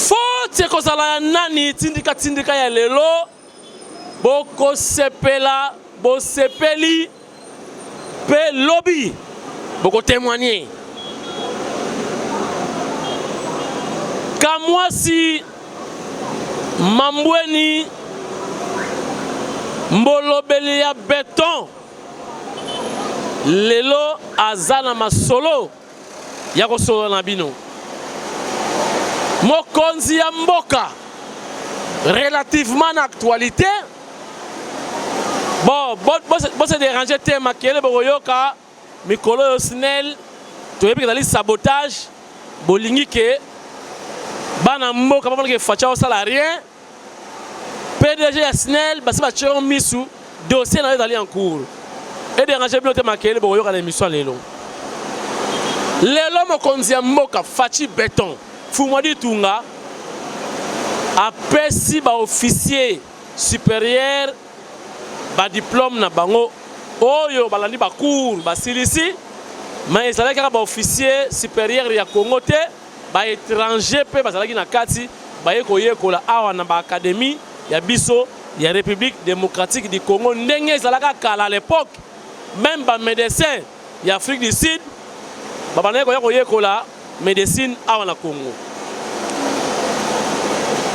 Faute ekozala ya nani? Tindika tindika ya lelo bokosepela, bosepeli pe lobi boko témoigner. Kamwasi Mambweni mbolobeli ya beton lelo aza na masolo ya kosolola na bino. Mokonzi ya mboka relativement na actualité bon bo se déranger te makele bokoyoka mikolo oyo SNEL toyebi ezali sabotage bolingi ke bana mboka bamona ke Fatshi osala rien PDG ya SNEL basi batie yo misu dossier na yo ezali en cours e déranger bino te makele bokoyoka na émission lelo lelo mokonzi ya mboka Fatshi Beton Fumwadi Tunga apesi ba officier supérieur ba diplôme na bango oyo balandi ba cours basilisi mais ezalaki kaka ba officier supérieur ya Congo te ba étranger mpe bazalaki na kati baye koyekola awa na ba académie ya biso ya République démocratique du Congo ndenge ezalaka kala à l'époque même ba médecin ya Afrique du Sud babandaki koya koyekola médecine awa na Congo.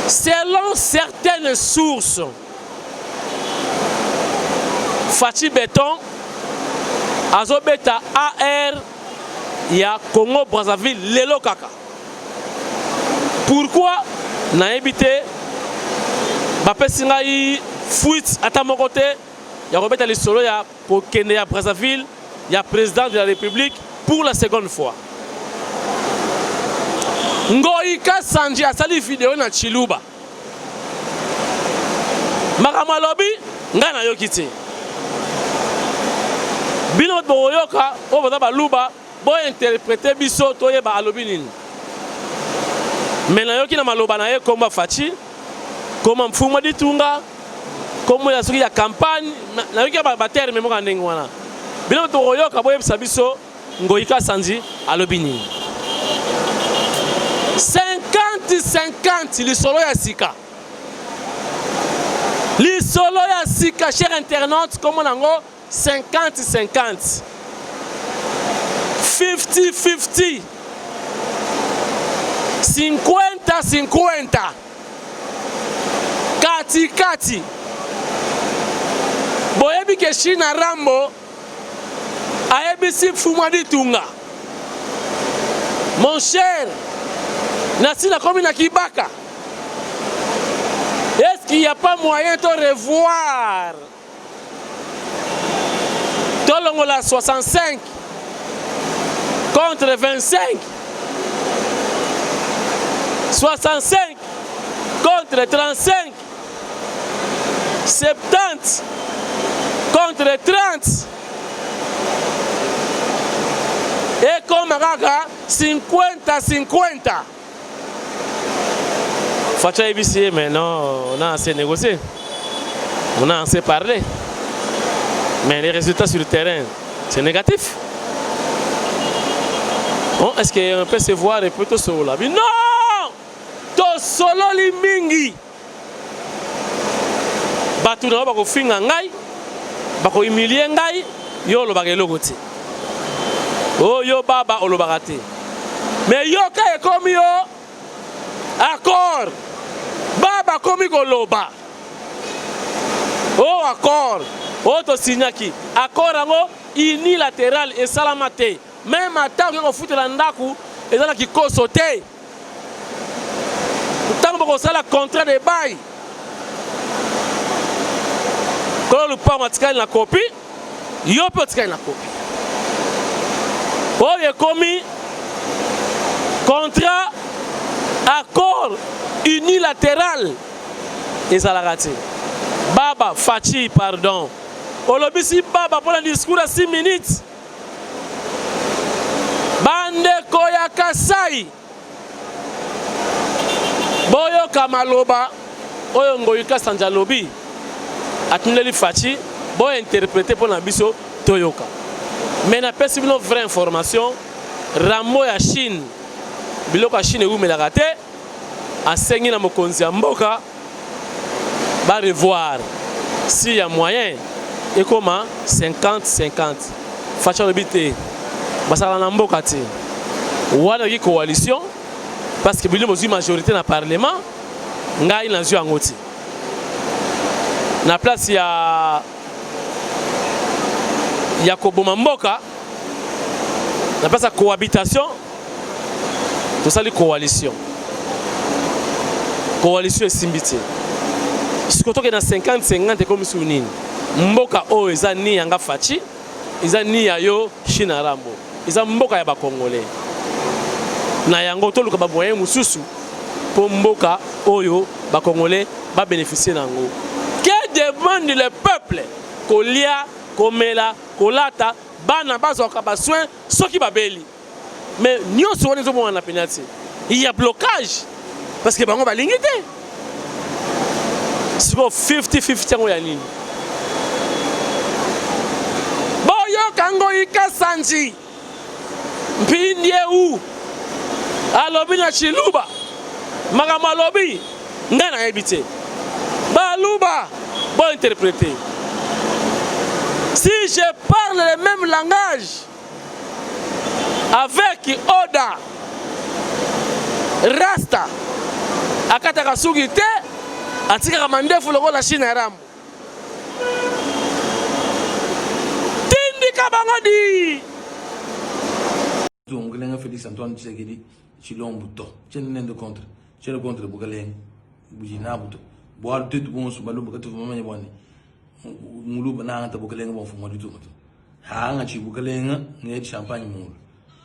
Selon certaines sources, Fatshi Beton azobeta AR ya Congo Brazzaville lelo kaka. Pourquoi nayebi te bapesi ngai fuite ata moko te ya kobeta lisolo ya kokende ya Brazzaville ya président de la République pour la seconde fois. Ngoyi Kasanji asali video na Chiluba. Makambo alobi ngai nayoki te. Bino bokoyoka oyo baza baluba bo interprete biso toyeba alobi nini. Me nayoki na maloba na ye komba Fatshi, koma Mfumu Ditunga, kombo ya soki ya campagne, nayoki ba terme moko ya ndenge wana. Bino tokoyoka boyebisa biso Ngoyi Kasanji alobi nini. 50 50 lisolo ya sika. Lisolo ya sika cher internaute kombo nango 50 50 50 50 50 50 kati kati boyebi ke China Rambo ayebisi Fuma Ditunga mon cher nasi nakomi na Kibaka est-ce qu'il n'y a pas moyen de revoir tolongola 65 contre 25 65 contre 35 70 contre 30 ekoma kaka 50 50 Fatshi ayebisi ye mais non, on a assez négocié. On a assez parlé. Mais les résultats sur le terrain, c'est négatif. Bon, est-ce qu'on peut se voir et peut tosolola? Non! Tosololi mingi. Bato na yo bakofinga ngai, bakohumilie ngai, yo olobaka eloko te. Oh, yo baba olobaka te. Mais yoka ekomi yo accord. Baba akomi koloba. Oh accord. Oh tosignaki. Accord yango unilatéral esalama te. Même ata okoki kofutela ndako eza na kikoso te. Ntango bokosala contrat de bail, kolo lupango atikali na kopi, yo mpe otikali na kopi. Oyo ekomi contrat accord unilatéral ezalaka te. Baba Fatshi pardon, olobisi baba mpona discours ya 6 minutes. Bandeko ya Kasai, boyoka maloba oyo Ngoyi Kasanji alobi, atindeli Fatshi, bo interprete mpo na biso toyoka. Mais napesi bino vraie information, Rambo ya Chine, biloko ya Chine ewumelaka te. Asengi na mokonzi ya mboka ba revoir si ya moyen ekoma 50 50. Fatshi alobi te, basakana na mboka te. Wana ki coalition parce que bino bozwi majorité na parlement, ngai nazwi yango te. Na place ya ya koboma mboka, na place ya cohabitation, tosali coalition. Coalition esimbi te. Sikoyo tokende na 50 50 ekomi su nini? Mboka oyo eza ni ya nga Fatshi, eza ni ya yo Shina Rambo, eza mboka ya ba Congolais. Na yango toluka ba moyen mosusu mpo mboka oyo ba Congolais ba bénéficier na yango. Que demande le peuple? Kolia, komela, kolata, bana bazwaka ba soins soki babeli. Mais nyonso wana ezomonana mpenza te. Il y a blocage parce que bango balingi te. Sikoyo 50-50 yango ya nini? Boyoka Ngoyi Kasanji Mpindiewu alobi na Tshiluba, makambo alobi ngai nayebi te. Baluba bo interpréter. Si je parle le même langage avec Oda Rasta akataka suki te, atikaka mandefu lokola Shina Rambo. Tindika bango di Mukelenge Felix Antoine Tshisekedi Tshilombo to tshiena nende contre tshiena contre bukelenge budi nabu to bualu tuetu bonso baluba katuvua bamanye bua ne muluba nangata bukelenge bua mfumu wa ditunga to hangatshi bukelenge ngedi champagne mulu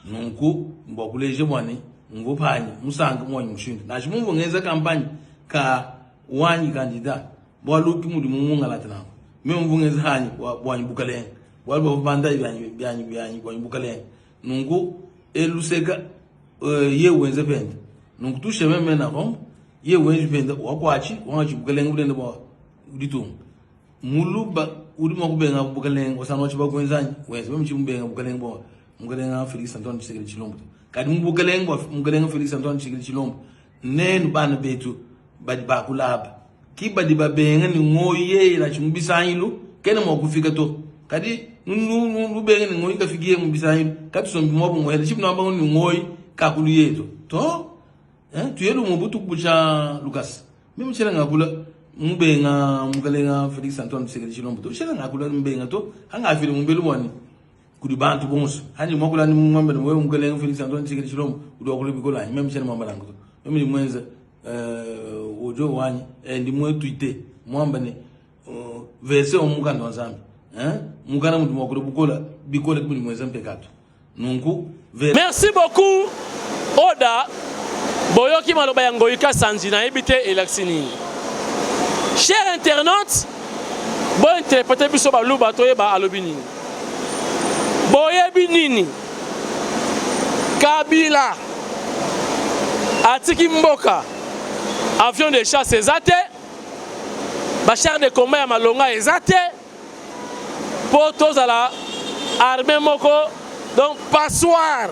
nunku mbua kuleja bua ne mvua panyi musanka muanyi mushindu nansha mumvua ngenza campagne ka wanyi candidat bualu ki mudi mumungalata nanku meme mvua ngenza hanyi buanyi bukelenge bualu bavua bandayi bianyi bianyi bianyi buanyi bukelenge nunku eluseka uh, ye wenze pende nunku tusheme mena kombo ye wenze pende wakuatshi wangatshi bukelenge bunene bua ditunga muluba udi mua kubenga bukelenge wasanga watshi bakuenzanyi wenze meme tshimubenga bukelenge bua mukelenge Felix Antoine Tshisekedi Tshilombo kadi mu bukelenge bua mukelenge Felix Antoine Tshisekedi Tshilombo nenu bana betu badi bakulaba ki badi babenga ne ngoyi yeye nansha mu bisangilu kena mua kufika to kadi nubenge ne ngoyi kafiki ye mu bisangilu katusombi muabu ngoyela tshibi nuamba ne ngoyi kakulu yetu to eh, tuyelu mu butuku butsha lukasa meme tshiena ngakula mubenga mukalenga Felix Antoine Tshisekedi Tshilombo to tshiena ngakula mubenga to hangafile mubelu wani kudi bantu bonso hanyi mwakula ni mwamba ni wewe mukalenga Felix Antoine Tshisekedi Tshilombo udi wakula bikola anyi meme tshiena mwamba nanku to meme ndi mwenza uh, audio wanyi eh, ndi mwe tweete mwamba ne uh, verse wa mukanda wa Nzambi eh mukana mudi mwakula bukola bikola mudi mwenza mpekatu nunku Merci beaucoup Oda boyoki maloba ya Ngoyi Kasanji nayebi te elakisi nini. Cher internaute, bo interprete biso baluba toyeba alobi nini. Boyebi nini? Kabila atiki mboka avion de chasse eza te, ba chars de combat ya malonga eza te. Po tozala armée moko donc passoire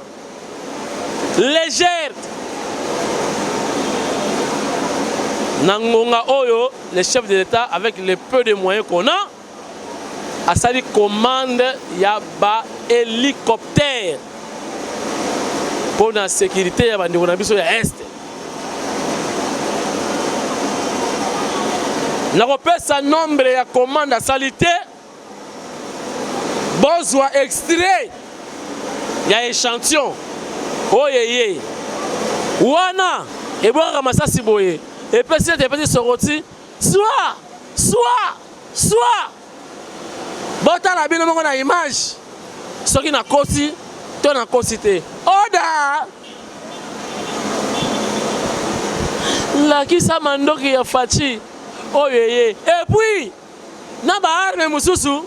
légère na ngonga oyo le chef de l'État avec le peu de moyens qu'on a asali commande ya ba hélicoptère mpo na sécurité ya bandeko na biso ya est. Nakopesa nombre ya commande asali te, bozwa extrait ya echantillon oyo eye wana ebwakaka masasi boye epesi ete epesi soroti swa swa swa botala bino moko na image soki nakosi to nakosi te oda Lakisa mandoki ya Fatshi oyo eye et puis na ba armes mosusu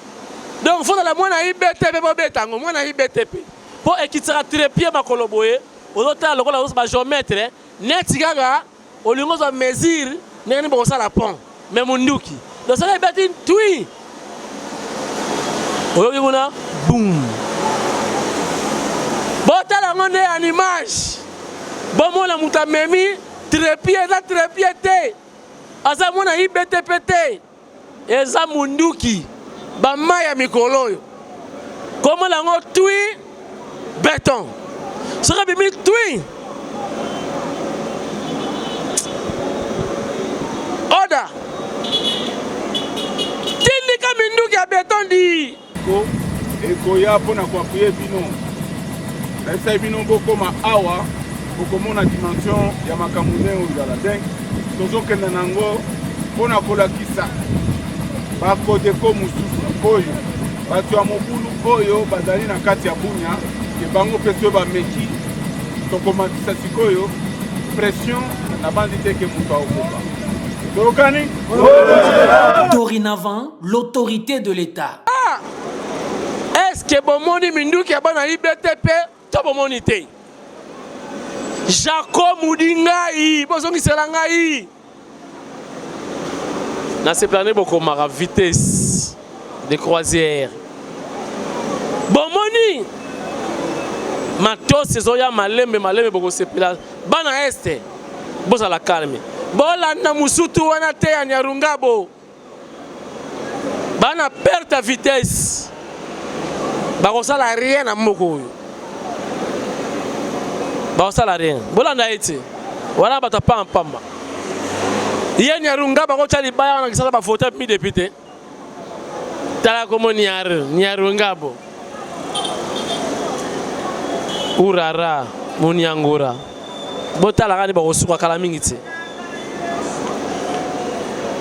donc faut la mwana IBTP bobeta yango mwana IBTP po ekitisaka trepied makolo boye ozotala lokola ba géomètre neti kaka olingi ozwa mesure ndenge nini bokosala pont mais munduki donc soki ebeti tui oyoki kuna boum botala yango nde en image bomona moto amemi. Trepied eza trepied te, aza mwana IBTP te, eza munduki ba mayi ya mikolo oyo kombo na yango tui beton. Soki abimi tui oda tindika minduki ya beton di Ko ekoya mpo na koapuye bino. Nayebisaki bino bokoma awa bokomona dimension ya makambo ndenge ozala. Donc tozokenda na yango mpo na kolakisa bakodeko mosusu oyo bato ya mobulu oyo bazali na kati ya Bunia ke bango mpe soki bameki tokomatisa sikoyo pression nabandi te ke moto akokoka. Toyokani? Dorénavant, l'autorité de l'État. Ah! Est-ce que bomoni minduki ya bana IBTP to bomoni te? Jacob Mudingai, bozongisela ngai. Na sepelane bokomaka vitesse de croisière. Bomoni matos ezoya malembe malembe bokosepela bana este bozala calme bolanda musutu wana te ya nyarungabo bana perte ya vitesse bakosala rien na mboka oyo bakosala rien bolanda ye te wana bato ya pampamba ye nyarungabo akotya libaya wana kisasa bavote mi depute Tala komo niar niarungabo urara muniangura botala kani bakosuka kala mingi te.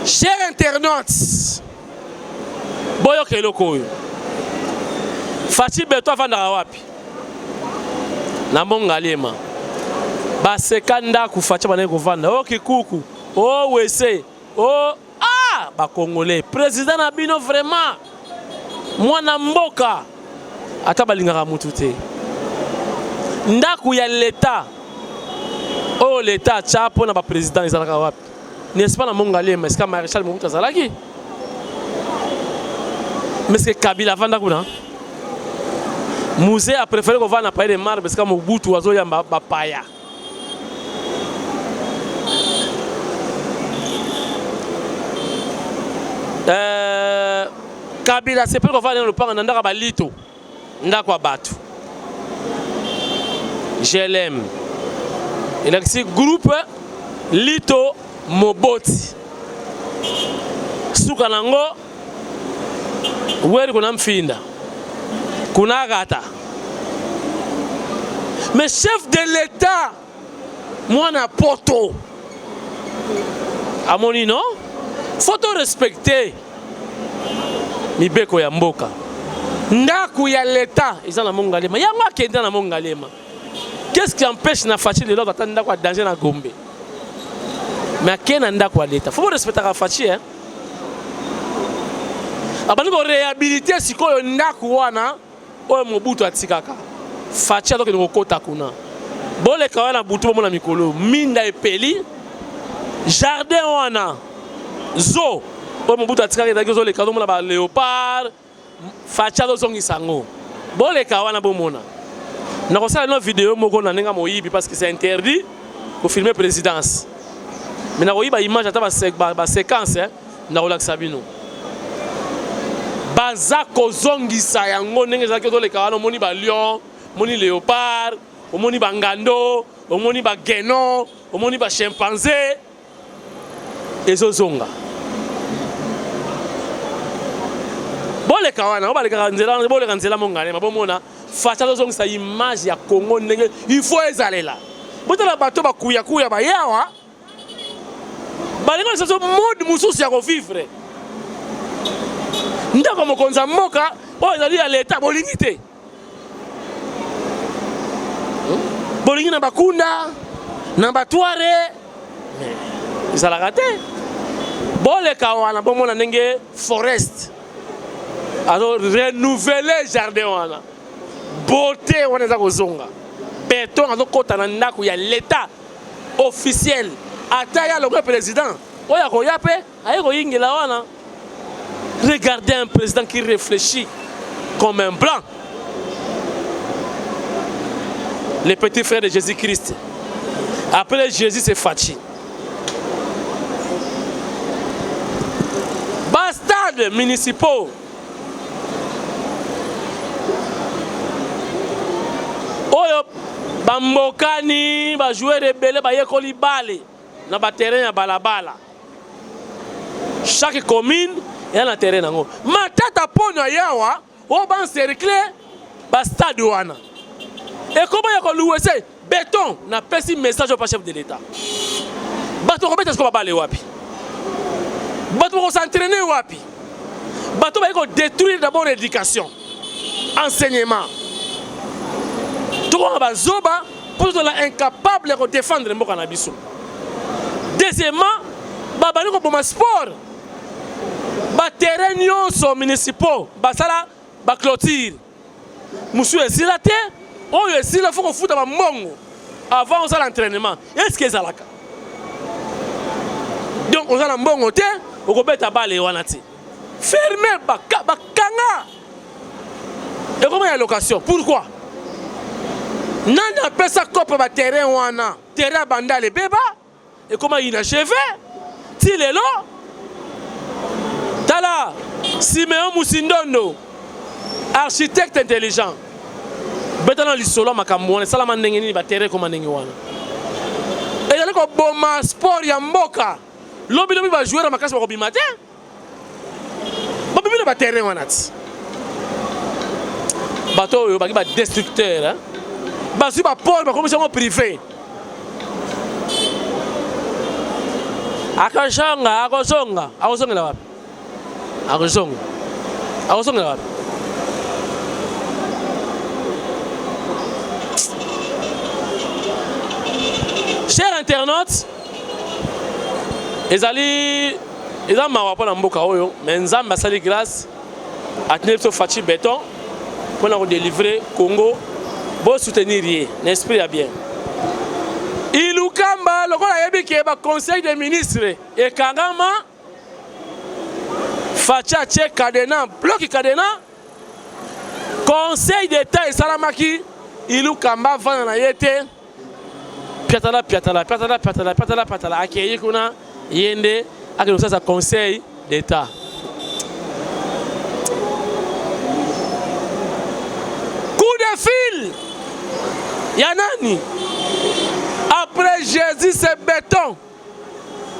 Cher internautes, boyoka eloko oyo. Fatshi Beto afandaka wapi? Na Mongaliema. Baseka ndako Fatshi bandaki kovanda. O kikuku, o wese, o Ah ba congolais president na bino vraiment mwana mboka ata balingaka mutu te ndaku ya l'etat oyo l'etat atya mpo na ba president ezalaka wapi n'est-ce pas na Mongaliema esika maréchal Mobutu azalaki mais ce que Kabila avanda kuna Mzee a préféré kovanda na palais de marbre esika Mobutu azoyamba bapaya Euh, Kabila asepeli kovanda na lopango na ndako ya balito ndako ya bato GLM elakisi groupe lito moboti suka nango weri kuna mfinda kuna kata mais chef de l'etat mwana poto amoni non faut to respecter mibeko ya mboka ndako ya leta eza na mongalema yango akenda na mongalema qu'est-ce qui empêche na Fatshi lelo ata ndako ya danger na Gombe mais akei na ndako ya leta faut borespectaka Fatshi hein abandi korehabilite sikoyo ndako wana oyo Mobutu atikaka. Fatshi azokende kokota kuna. Boleka wana butu bomona mikolo minda epeli jardin wana zo oyo Mobutu atikaka ezalaki ozoleka ozomona ba leopard Fatshi azozongisa yango. Boleka wana bomona. Nakosala no video moko na ndenge moyibi parce que c'est interdit ko filmer présidence. Mais nakoyiba image ata ba, ba, ba séquence hein, nakolakisa bino. Baza kozongisa yango ndenge ezalaki ozoleka wana omoni ba lion, omoni leopard, omoni ba ngando, omoni ba guenon, omoni ba chimpanzé ezozonga. Boleka wana, balekaka nzela, boleka nzela mongalema bomona Fatshi azozongisa image ya Congo ndenge il faut ezalela. Botala bato bakuyakuya baye awa balingi lisusu mode mosusu ya kovivre. Ndako mokonzi ya mboka oyo ezali ya leta bolingi te, bolingi na bakunda na batware ezalaka te. Boleka wana bomona ndenge forest azo renouveler jardin wana beauté wana eza kozonga beton azokota na ndako ya l'etat officiel ata ya lokwe président oyo akoya mpe aye koyingela wana. Regardez un président qui réfléchit comme un blanc, le petit frère de Jésus-Christ. Après Jésus c'est Fatshi. Ba stades municipaux oyo bambokani ba joueurs ebele bayekoli bale na ba terrain ya balabala. Chaque commune eza na terrain nango. Matata Ponyo ayawa oyo ba encercler ba stade wana ekoma ya koluwe se beton. Napesi message oyo pa chef de l'État, bato bakobeta sikoyo babale wapi? Bato bakosentraîner wapi? Bato baye kodétruire d'abord éducation, enseignement, tokoma bazoba mpo tozala incapable ya kodéfendre mboka na biso. Deuxièmement, babandi koboma sport. Baterrain nyonso municipaux basala baclôture, mosusu esila te, oyo esila fo kofuta bambongo avant osala entraînement. Est ce que ezalaka? Donc oza na mbongo te, okobeta bale wana te. Ferme, bakanga, ekoma ya location. Pourquoi? Nani apesa kope baterrain wana? Terrain ya Bandal ebeba, ekoma inachevé ti lelo. Tala Simeon Musindondo, architecte intelligent, beta na lisolo ya makambo wana esalama ndenge nini, baterrain ekoma ndenge wana. Ezali koboma sport ya mboka. Lobi lobi bajoueur ya makasi bakobima te, babimi na baterrain wana ti. Bato oyo baki badestructeur, bazwi baport, bakomisi yango privé. Akozonga, akozonga, akozongela wapi? Akozonga, akozongela wapi? Cher internaute, ezali eza mawa mpo na mboka oyo, mais Nzambe asali grâce, atindi biso Fatshi Béton mpona kodélivrer Congo. Bosoutenir ye na esprit ya bien. Ilukamba lokola ayebi ke baconseil des ministres ekangama, Fatshi atie cadenas, bloki cadenas. Conseil d'État esalamaki, Ilukamba avanda na ye te, piatala piatala piatala piatala piatala piatala, akei kuna, ye nde akende kosalisa conseil d'État. Coup de fil ya nani? Après Jésus c'est béton.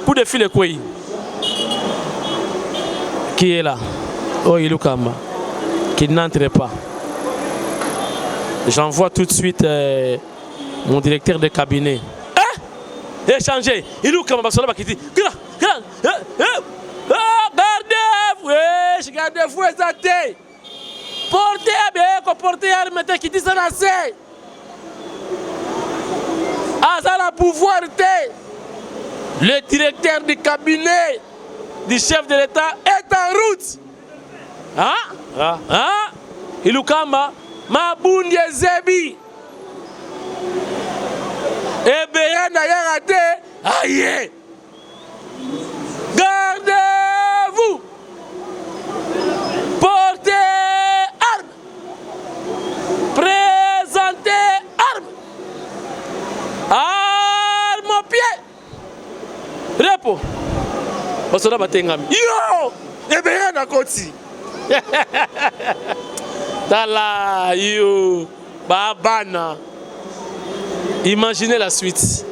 Coup de fil ekwei. Qui est là? Oh, Ilukamba. Qui n'entre pas. J'envoie tout de suite mon directeur de cabinet. Eh? Échanger. Ilukamba basola bakiti. Gra, gra, eh, eh, ah, gardez-vous, eh, gardez-vous eza te. Porte abe ko porte arme te, kitisa na se. Aza na pouvoir te. Le directeur du cabinet du chef de l'État est en route. Ah, ah, ah. Ilukamba mabundi ezebi ebeya na yaka te aye. Gardez-vous, portez armes, présentez armes, armes au pied, repo. Basoda batengami yo ebeya na koti. Tala yo babana, imaginez la suite.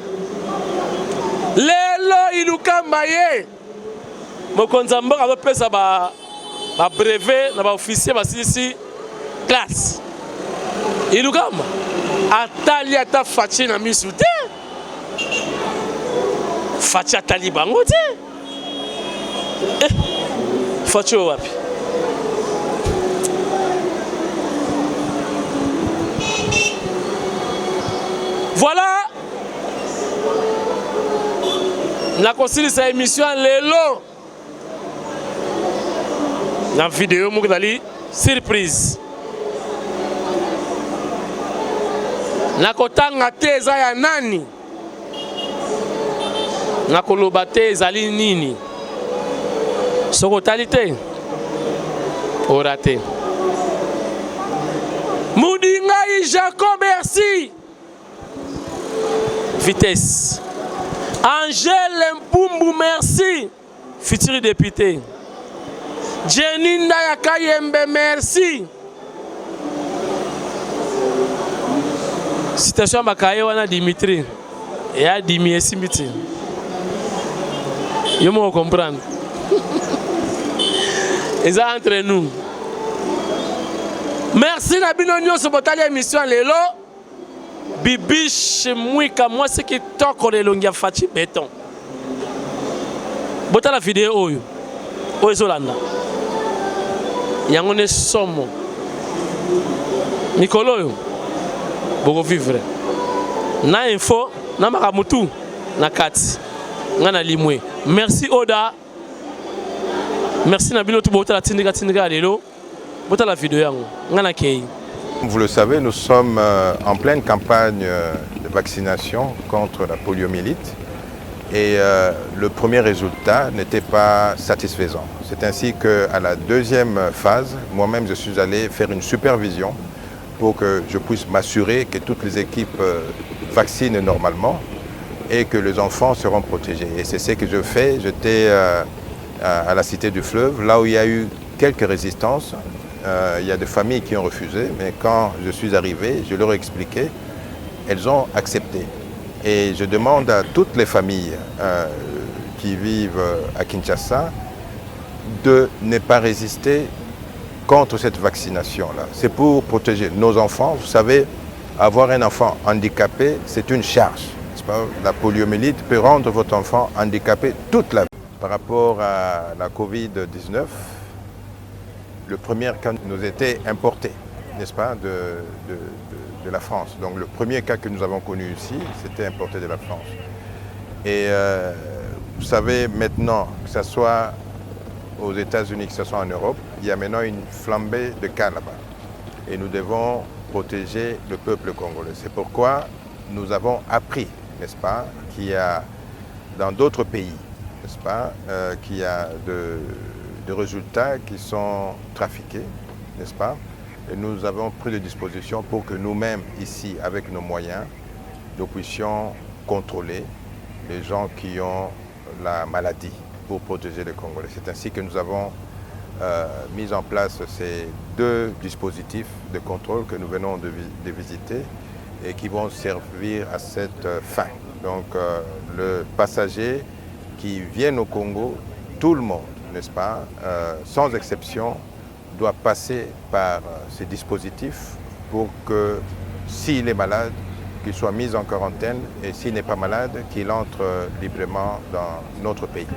Lelo Ilukamba ye mokonzi ya mboka azopesa ba babrevet na baofficier basilisi classe. Ilukamba atali ata Fatshi na misu te, Fatshi atali bango te. Eh, Fatshi oyo wapi? Voilà, nakosilisa émission lelo na video moko ezali surprise. Nakotanga te eza ya nani, nakoloba te ezali nini. Soki otali te, orate. Mudingai Jacob, merci. Vitesse. Angèle Mbumbu, merci. Futur député. Jenny Ndaya Kayembe, merci. Citation bakaye wana Dimitri. Ya Dimi esimbi te. Yo moko comprendre. Eza entre nous. Merci na bino nyonso botali émission lelo. Bibiche Mwika mwasi kitoko na elongi ya Fatshi Beton. Botala video oyo oyo ezolanda yango nde somo mikolo oyo bokovivre na info na makambo tu na kati ngai na limwe. Merci Oda, merci na bino tu botala tindika tindika ya lelo. Botala video yango ngai nakei. Vous le savez, nous sommes en pleine campagne de vaccination contre la poliomyélite et le premier résultat n'était pas satisfaisant. C'est ainsi qu'à la deuxième phase, moi-même je suis allé faire une supervision pour que je puisse m'assurer que toutes les équipes vaccinent normalement et que les enfants seront protégés. Et c'est ce que je fais. J'étais à la Cité du Fleuve, là où il y a eu quelques résistances. Il y a des familles qui ont refusé, mais quand je suis arrivé, je leur ai expliqué, elles ont accepté. Et je demande à toutes les familles qui vivent à Kinshasa de ne pas résister contre cette vaccination-là. C'est pour protéger nos enfants. Vous savez, avoir un enfant handicapé, c'est une charge. N'est-ce pas? La poliomyélite peut rendre votre enfant handicapé toute la vie. Par rapport à la Covid-19, le premier cas nous était importé, n'est-ce pas, de la France. Donc le premier cas que nous avons connu ici, c'était importé de la France. Et vous savez maintenant, que ce soit aux États-Unis, que ce soit en Europe, il y a maintenant une flambée de cas là-bas. Et nous devons protéger le peuple congolais. C'est pourquoi nous avons appris, n'est-ce pas, qu'il y a dans d'autres pays, n'est-ce pas, qu'il y a de résultats qui sont trafiqués, n'est-ce pas? Et nous avons pris des dispositions pour que nous-mêmes, ici, avec nos moyens, nous puissions contrôler les gens qui ont la maladie pour protéger les Congolais. C'est ainsi que nous avons mis en place ces deux dispositifs de contrôle que nous venons de visiter et qui vont servir à cette fin. Donc le passager qui vient au Congo, tout le monde, n'est-ce pas, sans exception, doit passer par ces dispositifs pour que, s'il est malade, qu'il soit mis en quarantaine et s'il n'est pas malade, qu'il entre librement dans notre pays.